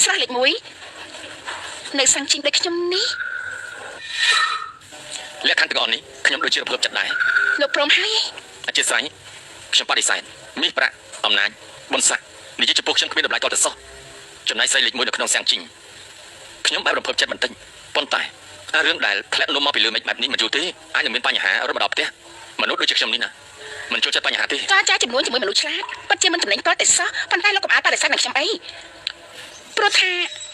ស្រស់លេខ1នៅសាំងជីងដូចខ្ញុំនេះ លក្ខខណ្ឌទាំងអស់នេះខ្ញុំដូចជារំភើបចិត្តដែរ លោកព្រមហើយ អធិស្ឋានខ្ញុំបដិសេធមាសប្រាក់អំណាចបុណ្យស័ក្តិនិយាយចំពោះខ្ញុំគ្មានតម្លៃតតែសោះចំណែកស្រីលេខ1នៅក្នុងសាំងជីងខ្ញុំបែបរំភើបចិត្តបន្តិចប៉ុន្តែអារឿងដែលធ្លាក់លំមកពីលើមេឃបែបនេះមិនយូរទេអាចនឹងមានបញ្ហារត់មកដល់ផ្ទះមនុស្សដូចជាខ្ញុំនេះណាមិនចូលចិត្តបញ្ហាទេ ចរចាចំនួនជាមួយមនុស្សឆ្លាតពិតជាមិនចំណេញទាល់តែសោះប៉ុន្តែលោកកុំអាលបដិសេធនឹងខ្ញុំអីព្រោះថា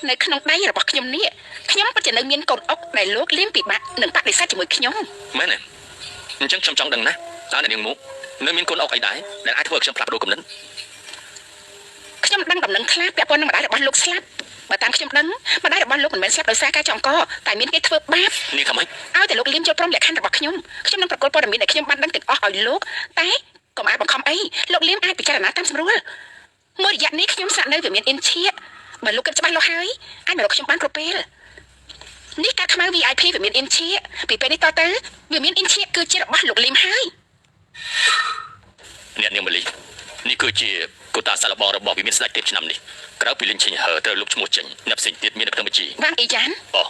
នៅក្នុងដៃរបស់ខ្ញុំនេះខ្ញុំពិតជានៅមានកូនអុកដែលលោកលៀមពិបាកនឹងបដិសេធជាមួយខ្ញុំ មែនទេអញ្ចឹងខ្ញុំចង់ដឹងណាស់តើអ្នកនាងមុខនៅមានកូនអុកអីដែរដែលអាចធ្វើឲ្យខ្ញុំផ្លាស់ប្ដូរគំនិត ខ្ញុំដឹងដំណឹងខ្លះពាក់ព័ន្ធនឹងម្ដាយរបស់លោកស្លាប់បើតាមខ្ញុំដឹងម្ដាយរបស់លោកមិនមែនស្លាប់ដោយសារការចងកតែមានគេធ្វើបាប នាងថាម៉េច ឲ្យតែលោកលៀមយល់ព្រមលក្ខខណ្ឌរបស់ខ្ញុំខ្ញុំនឹងប្រគល់ព័ត៌មានដែលខ្ញុំបានដឹងទាំងអស់ឲ្យលោកតែកុំអាចបង្ខំអីលោកលៀមអាចពិចារណាតាមស្រួលមួយរយៈនេះខ្ញុំស្នាក់នៅវិមានអ៊ីនឈៀបើលោកគិតច្បាស់លាស់ហើយអាចមករកខ្ញុំបានគ្រប់ពេលនេះការខ្មៅ VIP វិមានអ៊ីនឈៀពីពេលនេះតទៅវិមានអ៊ីនឈៀគឺជារបស់លោកលៀមហើយ អ្នកនាងម៉ាលីនេះគឺជាកូតាសាឡបងរបស់វិមានស្ដេចទេពឆ្នាំនេះក្រៅពីលីងឈិញហឺត្រូវលុបឈ្មោះចេញអ្នកផ្សេងទៀតមាននៅក្នុងបញ្ជី វ៉ាងអ៊ីយ៉ាន អូ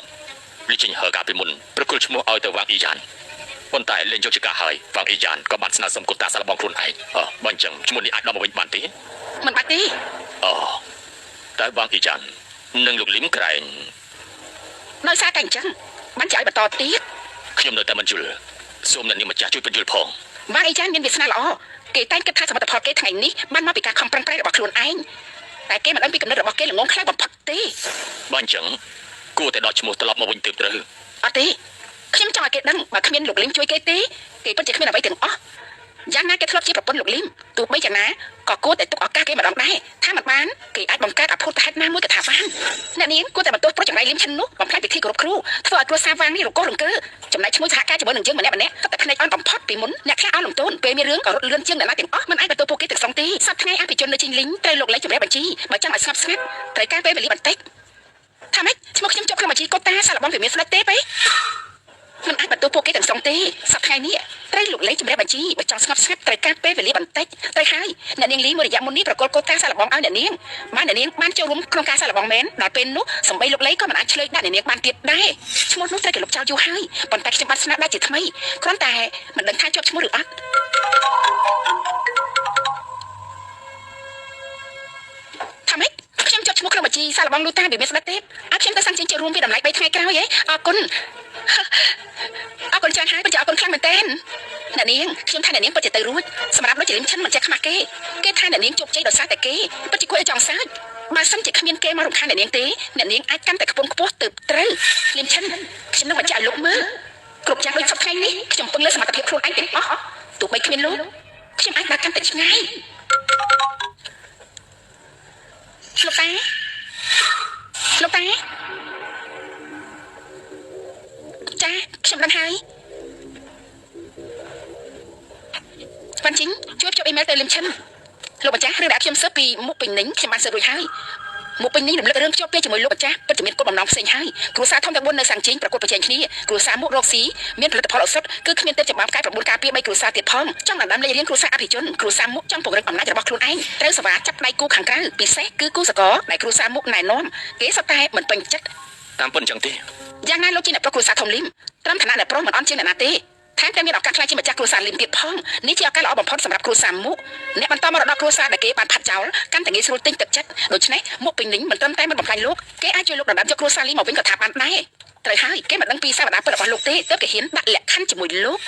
លីងឈិញហឺកាលពីមុនប្រគល់ឈ្មោះឲ្យទៅវ៉ាងអ៊ីយ៉ានប៉ុន្តែលេងយកជាការហើយវ៉ាងអ៊ីយ៉ានក៏បានស្នើសុំកូតាសាឡបងខ្លួនឯងអូបើអញ្ចឹងឈ្មោះនេះអាចដកមកវិញបានទេ មិនបាច់ទេ អូតែវ៉ាងអ៊ីយ៉ាននិងលោកលឹមក្រែង ដោយសារតែអញ្ចឹងបានជាឲ្យបន្តទៀត ខ្ញុំនៅតែមិនយល់សូមអ្នកនាងម្ចាស់ជួយបញ្យល់ផង វ៉ាងអ៊ីយ៉ានមានវាសនាល្អគេតែងគិតថាសមិទ្ធផលគេថ្ងៃនេះបានមកពីការខំប្រឹងប្រែងរបស់ខ្លួនឯងតែគេមិនដឹងពីគំនិតរបស់គេល្ងងខ្លៅបំផុតទេ បើអញ្ចឹងគួរតែដកឈ្មោះត្រឡប់មកវិញទើបត្រូវ អត់ទេខ្ញុំចង់ឲ្យគេដឹងបើគ្មានលោកលឹមជួយគេទេគេពិតជាគ្មានអ្វីទាំងអស់យ៉ាងណាគេធ្លាប់ជាប្រពន្ធលោកលឹមទោះបីយ៉ាងណាក៏គួរតែទុកឱកាសគេម្ដងដែរថាមិនបានគេអាចបង្កើតអភូតហេតុណាមួយក៏ថាបានអ្នកនាងគួរតែបន្ទោសប្រុសចង្រៃលឹមឈិននោះបំផ្លាញពិធីគោរពគ្រូធ្វើឲ្យគ្រួសារវាងនេះរកោះរង្គើចំណែកឈ្មោះសហការជាមួយនឹងយើងម្នាក់ម្នាក់ក៏តែភ្នែកអន់បំផុតពីមុនអ្នកខ្លះអន់លំទោនពេលមានរឿងក៏រត់លឿនជាងអ្នកណាទាំងអស់មិនអាចបន្ទោសពួកគេទាំងស្រុងទេសប្តាហ៍ថ្ងៃអភិជននៅជីងលីងត្រូវលោកលេខជម្រះបញ្ជីបើចង់ឲ្យស្ងប់ស្ងាត់ត្រូវការពេលវេលាបន្តិចថាម៉េចឈ្មោះខ្ញុំជាប់ក្នុងបញ្ជីកូតាសាឡបងវិមានស្ដេចទេពេ មិនអាចបន្ទោសពួកគេទាំងស្រុងទេសប្តាហ៍ថ្ងៃនេះត្រូវលោកលេងជម្រះបញ្ជីបើចង់ស្ងប់ស្ងាត់ត្រូវការពេលវេលាបន្តិចត្រូវហើយអ្នកនាងលីមួយរយៈមុននេះប្រគល់កូតាសាឡបងឲ្យអ្នកនាងបានអ្នកនាងបានចូលរួមក្នុងការសាឡបងមែនដល់ពេលនោះសំបីលោកលេងក៏មិនអាចឆ្លើយដាក់អ្នកនាងបានទៀតដែរឈ្មោះនោះត្រូវគេលុបចោលយូរហើយប៉ុន្តែខ្ញុំបានស្នើដាក់ជាថ្មីគ្រាន់តែមិនដឹងថាជាប់ឈ្មោះឬអត់ថាម៉េចខ្ញុំជាប់ឈ្មោះក្នុងបញ្ជីសាឡបងលូតាវាមានស្ដេចទេឲ្យខ្ញុំទៅសាំងចេញចូលរួមវាតម្លៃ3ថ្ងៃក្រោយហ៎អរគុណអរគុណច្រើនហើយពិតជាអរគុណខ្លាំងមែនទែនអ្នកនាងខ្ញុំថាអ្នកនាងពិតជាទៅរួចសម្រាប់លោកចលឹមឈិនមិនចេះខ្មាស់គេគេថាអ្នកនាងជោគជ័យដោយសារតែគេពិតជាគួរឲ្យចង់សើចបើសិនជាគ្មានគេមករំខានអ្នកនាងទេអ្នកនាងអាចកាន់តែខ្ពង់ខ្ពស់ទៅត្រូវលឹមឈិនខ្ញុំនឹងបញ្ជាក់ឲ្យលោកមើលគ្រប់យ៉ាងដូចសប្តាហ៍ថ្ងៃនេះខ្ញុំពឹងលើសមត្ថភាពខ្លួនឯងទាំងអស់ទោះបីគ្មានលោកខ្ញុំអាចដើរកាន់តែឆ្ងាយលោកតាលោកតាចាខ្ញុំដឹងហើយ វ៉ាន់ជីងជួយភ្ជាប់អ៊ីមែលទៅលឹមឈិនលោកម្ចាស់រឿងដែលខ្ញុំស៊ើបពីមុខពេញនឹងខ្ញុំបានស៊ើបរួចហើយមុខពេញនេះរំលឹករឿងភ្ជាប់ពេលជាមួយលោកម្ចាស់ពិតជាមានគោលបំណងផ្សេងហើយគ្រួសារធំទាំង4នៅសាំងជីងប្រកួតប្រជែងគ្នាគ្រួសារមុខរកស៊ីមានផលិតផលឱសថគឺគ្មានទេពចម្បាំផ្កាយ9ការពារ3គ្រួសារទៀតផងចង់ដណ្ដើមលេខរៀងគ្រួសារអភិជនគ្រួសារមុខចង់ពង្រឹងអំណាចរបស់ខ្លួនឯងត្រូវសវ៉ាចាប់ដៃគូខាងក្រៅពិសេសគឺគូសកលដែលគ្រួសារមុខណែនាំគេសុទ្ធតែមិនពេញចិត្ត តាមពិតអញ្ចឹងទេ យ៉ាងណាលោកជាអ្នកប្រុសគ្រួសារធំលឹមត្រឹមឋានៈអ្នកប្រុសមិនអន់ជាងអ្នកណាទេថែមទាំងមានឱកាសក្លាយជាម្ចាស់គ្រួសារលឹមទៀតផងនេះជាឱកាសល្អបំផុតសម្រាប់គ្រួសារមុខអ្នកបន្តមរតកគ្រួសារដែលគេបានផាត់ចោលកាន់តែងាយស្រួលទិញទឹកចិត្តដូច្នេះមុខពេញនឹងមិនត្រឹមតែមិនបំផ្លាញលោកគេអាចជួយលោកដណ្ដើមយកគ្រួសារលីមមកវិញក៏ថាបានដែរត្រូវហើយគេមិនដឹងពីសាវតាពិតរបស់លោកទេទើបគេហ៊ានដាក់លក្ខខណ្ឌជាមួយលោក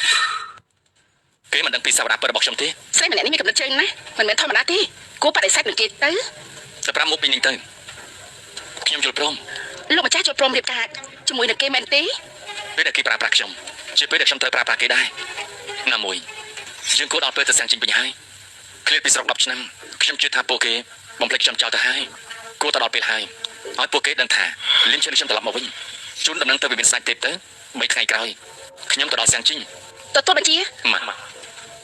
គេមិនដឹងពីសាវតាពិតរបស់ខ្ញុំទេ ស្រីម្នាក់នេះមានកំណត់ជើងណាស់មិនមែនធម្មតាទេគួរបដិសេធនឹងគេទៅ តែប្រាំមុខពេញនឹងទៅខ្ញុំយល់ព្រម លោកម្ចាស់ចូលព្រមរៀបការជាមួយនឹងគេមែនទេ ពេលដែលគេប្រើប្រាស់ខ្ញុំជាពេលដែលខ្ញុំត្រូវប្រើប្រាស់គេដែរណាមួយយើងគួរដល់ពេលទៅសាំងចេញវិញហើយឃ្លាតពីស្រុក10ឆ្នាំខ្ញុំជឿថាពួកគេបំភ្លេចខ្ញុំចោលទៅហើយគួរតែដល់ពេលហើយឲ្យពួកគេដឹងថាលឹមឈិនខ្ញុំត្រឡប់មកវិញជូនដំណឹងទៅវិមានស្ដេចទេពទៅ3ថ្ងៃក្រោយខ្ញុំទៅដល់សាំងជីង ទទួលបញ្ជា ម៉ាក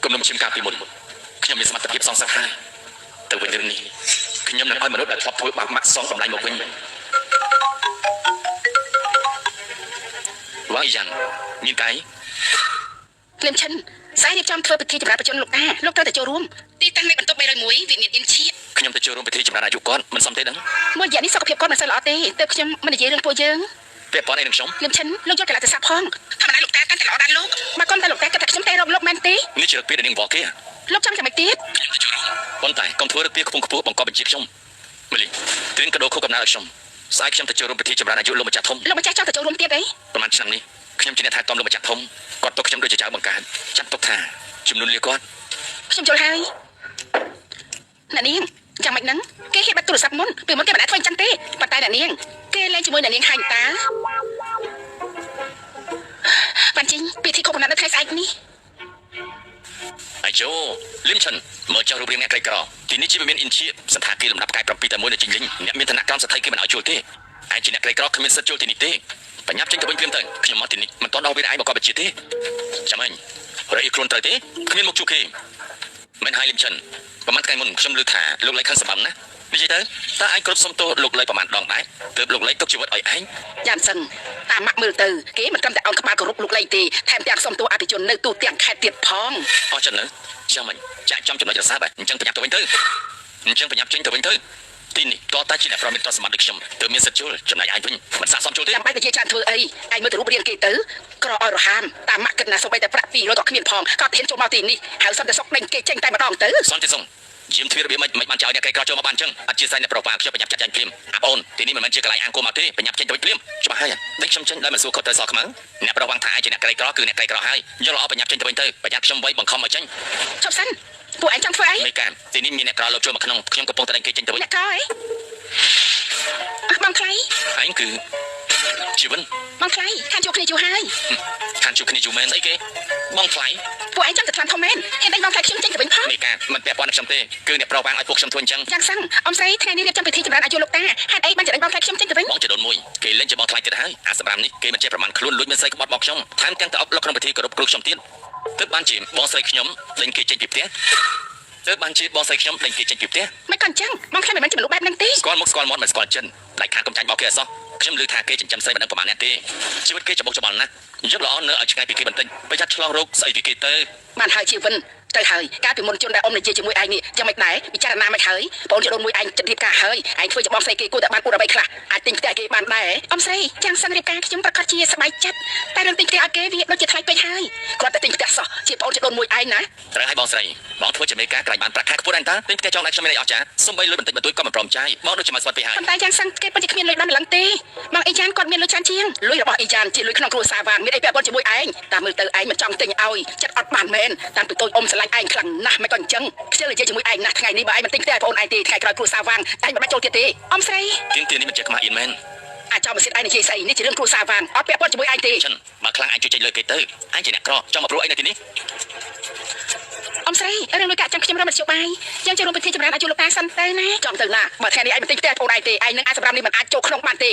់គំនុំឈាមកាលពីមុនខ្ញុំមានសមត្ថភាពសងសឹកហើយទៅវិញរឿងនេះខ្ញុំនឹងឲ្យមនុស្សដែលធ្លាប់ធ្វើបាបម៉ាក់សងតម្លៃមកវិញវ៉ាងយ៉ាងមានកាយ លឹមឈិន ស្អែករៀបចំធ្វើពិធីចម្រើនបជនលោកតាលោកត្រូវតែចូលរួមទីតាំងនៃបន្ទប់301វិមានអ៊ីនឈៀ ខ្ញុំទៅចូលរួមពិធីចម្រើនអាយុគាត់មិនសមទេដឹង មួយរយៈនេះសុខភាពគាត់មិនសូវល្អទេទើបខ្ញុំមិននិយាយរឿងពួកយើង ពាក់ព័ន្ធអីនឹងខ្ញុំ លឹមឈិនលោកយកកលៈទេសៈផងធម្មតាលោកតាកាន់តែល្អដល់លោកមកកុំតែលោកតាគិតថាខ្ញុំតែរកលោកមែនទេ នេះជារឹកពីដែលនាងវល់គេ លោកចង់យ៉ាងម៉េចទៀត ខ្ញុំទៅចូលរួមប៉ុន្តែកុំធ្វើរឹកពីខ្ពង់ខ្ពស់បង្កប់បញ្ជាខ្ញុំមលីត្រៀមកដោខុសកំណើតឲ្យខ្ញុំស្អែកខ្ញុំទៅចូលរួមពិធីចម្រើនអាយុលោកម្ចាស់ធំ លោកម្ចាស់ចង់ទៅចូលរួមទៀតអី ប្រហែលឆ្នាំនេះខ្ញុំជាអ្នកថែទាំលោកម្ចាស់ធំគាត់ទុកខ្ញុំដូចជាចៅបង្កើតចាត់ទុកថាចំនួនលាគាត់ ខ្ញុំយល់ហើយអ្នកនាងយ៉ាងម៉េចហ្នឹងគេហ៊ានបាត់ទូរស័ព្ទមុនពីមុនគេមិនអាចធ្វើអញ្ចឹងទេប៉ុន្តែអ្នកនាងគេលេងជាមួយអ្នកនាងហាញ់តាបានជីងពិធីខុសកំណត់នៅថ្ងៃស្អែកនេះ អាយ៉ូលឹមឈិនមើលចុះរូបរាងអ្នកក្រីក្រទីនេះជាវិមានអ៊ីនជាសន្តាគារលំដាប់ផ្កាយ7តែមួយនៅជីងលីងអ្នកមានឋានៈក្រោមសទ្ធិគេមិនឲ្យជួលទេឯងជាអ្នកក្រីក្រគ្មានសិទ្ធិជួលទីនេះទេបញ្ញាប់ចេញទៅវិញភ្លាមទៅខ្ញុំមកទីនេះមិនទាន់ដល់ពេលឯងមកកបបញ្ជាទេចាំអញរកខ្លួនត្រូវទេគ្មានមកជួបគេមិនហើយលឹមឈិនប្រហែលថ្ងៃមុនខ្ញុំឮថាលោកលៃខឹងសម្បំណានិយាយទៅតើឯងគ្រប់សុំទោសលោកលៃប្រហែលដងដែរទើបលោកលៃទុកជីវិតឲ្យឯង យ៉ាងសិនតាមម៉ាក់មើលទៅគេមិនត្រឹមតែអោនក្បាលគោរពលោកលៃទេថែមទាំងសុំទោសអភិជននៅទូទាំងខេត្តទៀតផង អស់ចិត្តនៅចាំមិនចាក់ចំចំណុចរសើបអញ្ចឹងប្រញាប់ទៅវិញទៅអញ្ចឹងប្រញាប់ចេញទៅវិញទៅទីនេះតតែជាអ្នកប្រមានទ្រព្យសម្បត្តិដូចខ្ញុំទើបមានសិទ្ធិជួលចំណែកឯងវិញមិនស័ក្តិសមជួលទេ ចាំបាច់ទៅជាច្រើនធ្វើអីឯងមើលទៅរូបរាងគេទៅក្រឲ្យរហាមតាមម៉ាក់គិតណាសូម្បីតែប្រាក់200ក៏គ្មានផងក៏ហ៊ានចូលមកទីនេះហើយសុំតែសុកដេញគេចេញតែម្ដងទៅ សន្តិសុខយាមទ្វាររបៀបមិនមិនបានចោលអ្នកក្រីក្រចូលមកបានអញ្ចឹងអធិស្ឋានអ្នកប្រប៉ាខ្ញុំប្រញាប់ចាត់ចែងភ្លាមអាបងអូនទីនេះមិនមែនជាកន្លែងអាងគោមកទេប្រញាប់ចេញទៅវិញភ្លាមច្បាស់ហើយដេញខ្ញុំចេញដោយមិនសួរខុសត្រូវសខ្មៅអ្នកប្រវត្តិថាឯងជាអ្នកក្រីក្រគឺអ្នកក្រីក្រហើយយកល្អប្រញាប់ចេញទៅវិញទៅប្រយ័ត្នខ្ញុំវៃបង្ខំឲ្យចេញ ឈប់សិនពួកឯងចង់ធ្វើអី មេកាទីនេះមានអ្នកក្រលោបចូលមកក្នុងខ្ញុំកំពុងតែដេញគេចេញទៅវិញ អ្នកក្រអីអះបងថ្លៃ ឯងគឺជីវិន បងថ្លៃខានជួបគ្នាយូរហើយ ខានជួបគ្នាយូរមែនស្អីគេបងថ្លៃ ពួកឯងចង់ទៅថ្លាន់ធំមែនហ៊ានដេញបងថ្លៃខ្ញុំចេញទៅវិញផង មេកាមិនពាក់ព័ន្ធនឹងខ្ញុំទេគឺអ្នកប្រវាងឲ្យពួកខ្ញុំធ្វើអញ្ចឹង យ៉ាងសឹងអំស្រីថ្ងៃនេះរៀបចំពិធីចម្រើនអាយុលោកតាហេតុអីបានជាដេញបងថ្លៃខ្ញុំចេញទៅវិញ បងចដូនមួយគេលេងជាបងថ្លៃទៀតហើយអាសម្រាប់នេះគេមិនចេះប្រមាណខ្លួនលួចមានស្រីក្បត់បងខ្ញុំថែមទាំងទៅអុកលុកក្នុងពិធីគោរពគ្រូខ្ញុំទៀតទើបបានជាបងស្រីខ្ញុំដេញគេចេញពីផ្ទះទើបបានជាបងស្រីខ្ញុំដេញគេចេញពីផ្ទះ មិនក៏អញ្ចឹងបងថ្លៃមិនមែនជាមនុស្សបែបហ្នឹងទេ ស្គាល់មុខស្គាល់មាត់មិនស្គាល់ចិនដាច់ខាតកុំចាញ់បោកគេអសោះខ្ញុំឮថាគេចិញ្ចឹមស្រីមិនដឹងប្រមាណអ្នកទេជីវិតគេច្បុកច្បល់ណាស់យកល្អនៅឲ្យឆ្ងាយពីគេបន្តិចប្រយ័ត្នឆ្លងរោគស្អីពីគេទៅ បានហើយជីវិនទៅហើយកាលពីមុនជនដែលអ៊ំនិយាយជាមួយឯងនេះយ៉ាងម៉េចដែរពិចារណាមិនហើយបងជាដូនមួយឯងចិត្តរៀបការហើយឯងធ្វើជាបងស្រីគេគួរតែបានអួតអ្វីខ្លះអាចទិញផ្ទះគេបានដែរអ៊ំស្រីចាំងសឹងរៀបការខ្ញុំប្រកាសជាសប្បាយចិត្តតែរឿងទិញផ្ទះឲ្យគេវាដូចជាថ្លៃពេកហើយគ្រាន់តែទិញផ្ទះសោះជាបងជាដូនមួយឯងណា ត្រូវឲ្យបងស្រីបងធ្វើជាមេការក្រែងបានប្រាក់ខែខ្ពស់ដែរតើទិញផ្ទះចង់ឲ្យខ្ញុំមានអីអស់ចាសំបីលុយបន្តិចបន្តួចក៏មិនព្រមចាយបងដូចជាមកស្វាត់ពេកហើយ ប៉ុន្តែយ៉ាងសឹងគេពិតជាគ្មានលុយដល់ម្លឹងទេបងអីចានគាត់មានលុយច្រើនជាងលុយរបស់អីចានជាលុយក្នុងគ្រួសារវាងមានអីពាក់ព័ន្ធជាមួយឯងតាមមើលទៅឯងមិនចង់ទិញឲ្យចិត្តអត់បានមែនតាមពីតូចអ៊ំស្រឡាញ់ឯងខ្លាំងណាស់មិនក៏អញ្ចឹងខ្ជិលនិយាយជាមួយឯងណាស់ថ្ងៃនេះបើឯងមិនទិញផ្ទះឲ្យប្អូនឯងទេថ្ងៃក្រោយគ្រួសារវាងឯងមិនបាច់ចូលទៀតទេអ៊ំស្រី ទៀងទានេះមិនចេះខ្មាស់អៀនមែន អាចចោលម៉ាស៊ីនឯងនិយាយស្អីនេះជារឿងគ្រួសារវាងអត់ពាក់ព័ន្ធជាមួយឯងទេ ចិនបើខ្លាំងឯងជួយចេញលើគេទៅឯងជាអ្នកក្រចង់មកព្រោះអីនៅទីនេះ អ៊ំស្រីរឿងលុយកាក់ចាំខ្ញុំរកមធ្យោបាយយើងចូលរួមពិធីចម្រើនអាយុលោកតាសិនទៅណាចង់ទៅណាបើថ្ងៃនេះឯងមិនទិញផ្ទះឲ្យប្អូនឯងទេឯងនឹងអាចសម្រាប់នេះមិនអាចចូលក្នុងបានទេ